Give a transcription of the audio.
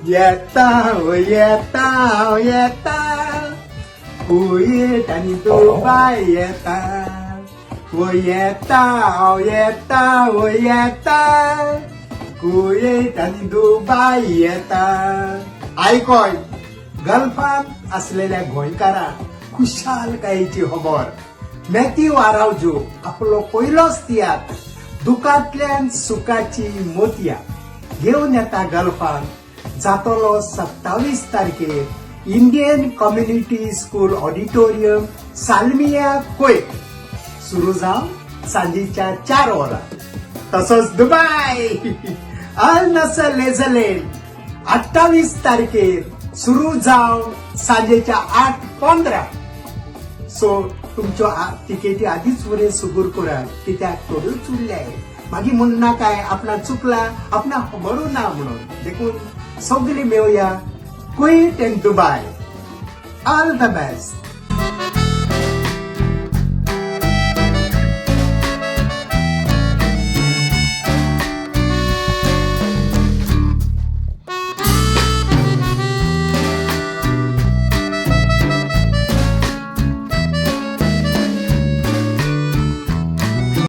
येता येता येता, कुवेट आनी दुबाय येता. ओ येता हांव येता, ओ येता, कुवेट आनी दुबाय येता. आयकोय, गल्फात असलेल्या गोंयकारांक खुशालकायेची खबर. मॅथ्यू आरावजो आपलो पयलोच तियात्र दुकांतल्यान सुखाची मोतया घेवन येता गल्फान. जातलो 27 तारखेर, Indian community school auditorium, Salmiya, Kuwait. सुरू जावन सांजेच्या 4 वरां. तसोच दुबाय अल नसर लेझलेन, 28 तारखेर सुरू जावन सांजेच्या 8:15. सो तुमच्यो तिकेटी आधीच वरे सुगूर करात, कित्याक थोड्योच उरल्या. मागीर म्हणना काय आपणा चुकला, आपणा खबरू ना म्हणून. देखून सगळी मेळया Kuwait and Dubai. All the best.